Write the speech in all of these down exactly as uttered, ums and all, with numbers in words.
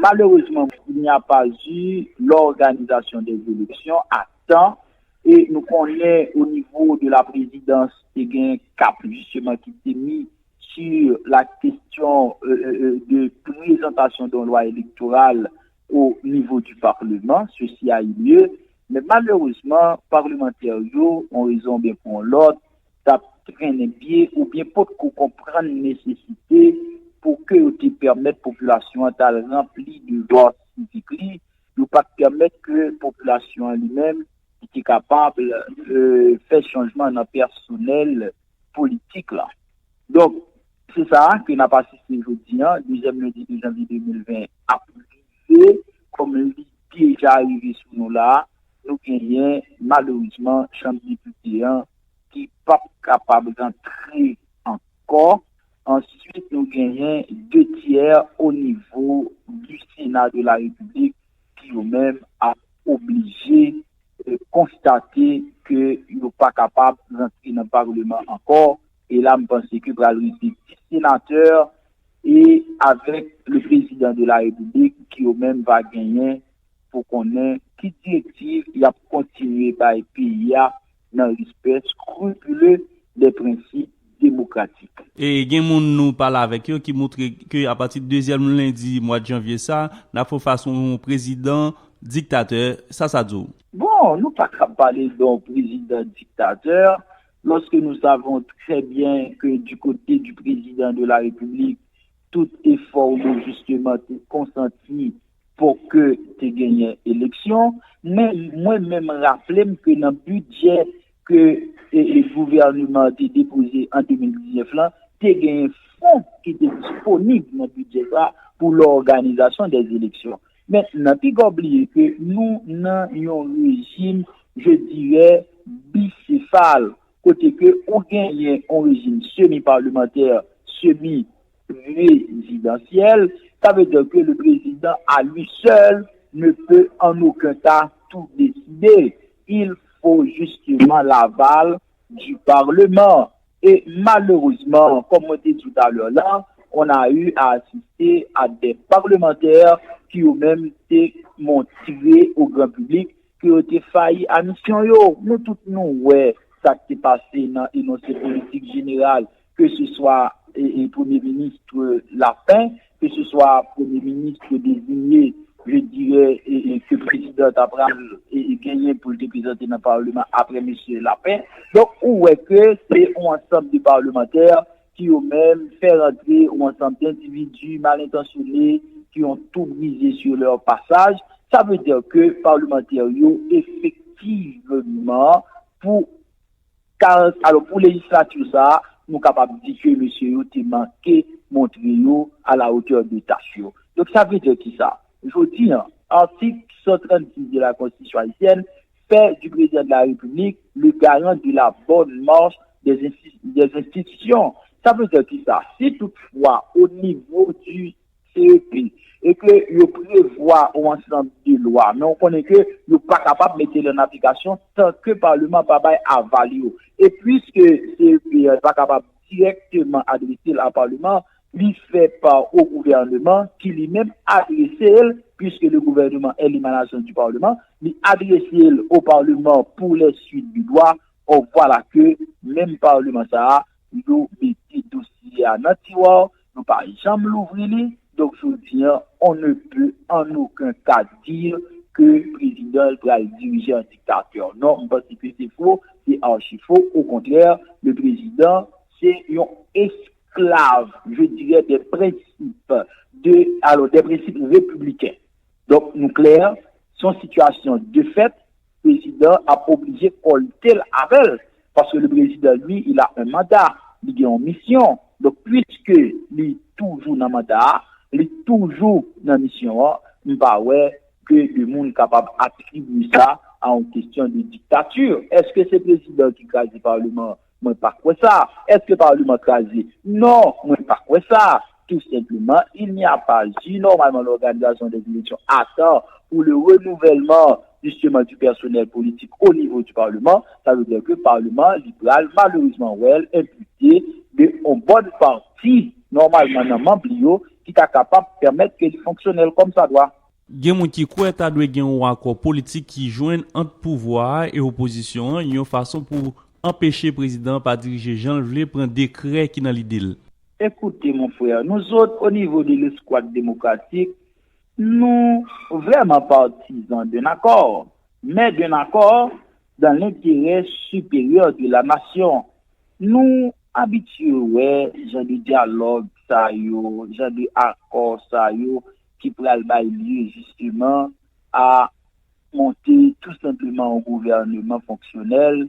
Malheureusement, il n'y a pas eu l'organisation des élections à temps. E nou konnen o nivo de la prezidans te gen kap jisteman ki te mi sur la question euh, euh, euh, de présentation d'un loi électorale au niveau du Parlement. Ceci a eu lieu. Men malerezman, palmantè yo, yon rezon byen pou yon lòt, t ap trennen pye oubyen potko konprann nesesite pou ke yo te pèmèt popilasyon an t al ranpli devwa sivik li, yo pa t pèmèt ke popilasyon an li menm li te kapab euh, fè chanjman nan pèsonèl politik la. Donk, se sa ke n ap asiste jodi an, dezyèm lendi de janvye de mil ven ap rive, kòm li deja rive sou nou la, nou genyen malerezman chanm depite an ki p ap kapab rantre ankò. Answit, nou genyen de tyè o nivo du Sénat de la République ki yo menm ap oblije konstate ke yo pa kapab rantre nan palman ankò. E la, m panse ke pral rete dis senatè e avèk le président de la République ki yo menm va genyen pou konnen ki direktiv y ap kontinye bay peyi a nan respè scrupuleux des principes démocratiques. E gen moun nou pale avèk yo ki montre ke apati dezyèm lendi mwa janvye sa, n ap fè fas yon prezidan diktatè. Sa sa di w? Bon, nou pa ka pale de yon prezidan diktatè, lorsque nous savons très bien que du côté du président de la République, tout efò yo jisteman te konsanti pou ke te genyen eleksyon. Men mwen menm raple m ke nan bidjè ke e, e, gouvènman te depoze an de mil diznèf lan, te genyen fon ki te disponib nan bidjè sa pou lòganizasyon dè eleksyon. Men n ap piga bliye ke nou nan yon rejim, je dirais, bicéphale, kote ke ou genyen yon rejim semi-parlemantè, semi-prezidansyèl, sa vle di ke le président à lui seul ne peut en aucun cas tout décider. Il faut justement l'aval du Parlement. Et malheureusement, comme on dit tout à l'heure là, on a eu à assister à des parlementaires qui eux-mêmes te montré au grand public ke yo te fayi a misyon yo. Nou tout nou wè sa k te pase nan enonse politik jeneral, ke se swa e, e, premye minis Lapin, ke se swa premye minis deziye, je dirais, e, e, ke prezidan ta pral e, e, genyen pou l te prezante nan palman apre mesye Lapin. Donk, ou wè ke se yon ansanm de palmantè ki yo menm fè rantre yon ansanm dendividi malentansyone ki yon tou brize sur leur passage. Sa vle di ke palmantè yo efektivman pou karans, alò, pou lejislati sa a, nou kapab di ke mesye yo te manke montre yo à la hauteur de tâche yo. Donk, sa vle di ki sa? Jodi an, article cent trente-six de la Constitution haïtienne fait du président de la République le garant de la bonne marche des, insti- des institutions. Sa vle di ki sa? Si toutfwa, o nivo du C E P, e ke yo prevwa yon ansanm de lwa, men ou konnen ke yo pa kapab mete l an aplikasyon tan ke palman pa bay aval yo. E piske C E P a pa kapab dirèkteman adrese l a palman, li fè pa o gouvènman ki li menm adrese l, puisque le gouvernement est l'émanation du Parlement, li adrese l o palman pour les suites du droit. Or, vwala ke menm palman sa a, yo mete dosye a nan tiwa, yo pa janm louvri li. Donk, jodi an, on ne peut en aucun cas dire ke prezidan pral dirije an diktatè. Non, m panse ke se fo, se achi fo. Okontrè, le président, se yon esklav, je dirais, des principes de, alors, des principes républicains. Donk, nou klè, se yon sitiyasyon de fèt, prezidan ap oblije kòlte l avè l. Paske le président, lui, il a un mandat, li gen yon misyon. Donk, puiske li toujou nan manda a, li toujou nan misyon an, m pa wè ke de moun kapab atribye sa a yon kesyon de diktati. Èske se prezidan ki kraze palman? Mwen pa kwè sa. Èske palman kraze? Non, mwen pa kwè sa. Tout simplement, il n'y a pas eu normalement l'organisation des élections à temps pour le renouvellement justement du personnel politique au niveau du Parlement. Sa vle di ke palman li pral malerezman wè l enpite de yon bòn pati nòmalman nan manm li yo ki ta kapab pèmèt ke li fonksyonèl kòmsadwa. Gen moun ki kwè ta dwe gen yon akò politik ki jwenn ant pouvwa a e opozisyon an yon fason pou anpeche prezidan an pa dirije jan l vle pran dekrè ki nan lide l. Ekoute mon frè, nou zòt o nivo de leskwad demokratik, nou vrèman patizan d'un accord, mais d'un accord dans l'intérêt supérieur de la nation. Nou abitye wè jan de dyalòg sa yo, jan de akò sa yo ki pral bay lye jisteman a monte tou senpleman yon gouvèneman fonksyonèl,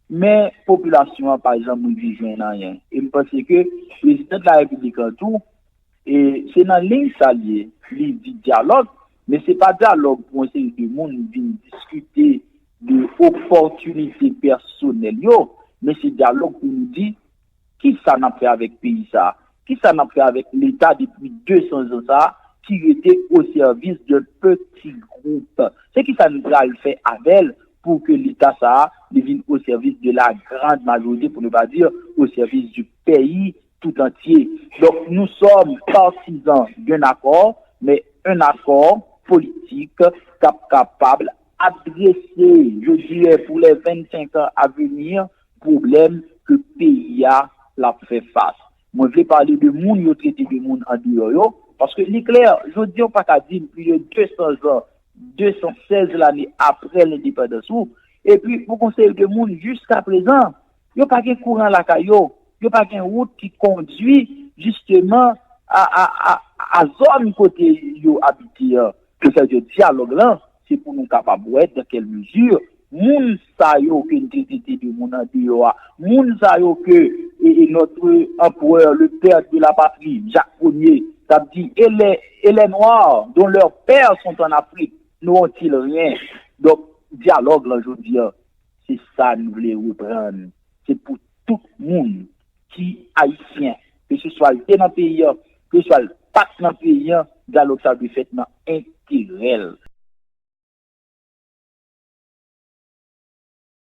men popilasyon an pa janm rive jwenn anyen. E m panse ke prezidan de la repiblik an tou, e se nan liy sa l ye, li di dyalòg, men se pa dyalòg pou yon seri de moun vin diskite de opòtinite pèsonèl yo, men se dyalòg pou nou di kisa n ap fè avèk peyi sa a, kisa n ap fè avèk Leta depi de san zan sa a ki rete au service d'un petit groupe. Se kisa n pral fè avè l pou ke Leta sa a li vin au service de la grande majorité, pour ne pas dire au service du pays tout entier. Donc, nous sommes partisans d'un accord, mais un accord politique k ap kapab adrese, je dirais, pour les vingt-cinq ans à venir, pwoblèm ke peyi a l ap fè fas. Mwen vle pale de moun yo trete de moun andeyò yo, paske li klè, jodi a w pa ka di m plis de de san zan, de san sèz lane apre lendepandans ou, epi pou gon seri de moun jiska prezan, yo pa gen kouran lakay yo, yo pa gen wout ki kondui jisteman a, a, a, a zòn kote yo abite an. Sètadi dyalòg lan, se pou nou kapab wè dans quelle mesure moun sa yo ke n te trete de moun andeyò a, moun sa yo ke e, e notre empereur, le père de la patrie, Jacques Premier, t ap di, et les, et les Noirs dont leurs pères sont en Afrique n'auront-ils rien? Donk, dyalòg lan jodi a, se sa n vle reprann. Se pou tout moun ki ayisyen, ke se swa l te nan peyi an, ke se swa l pa t nan peyi an, dyalòg sa dwe fèt nan enterè l.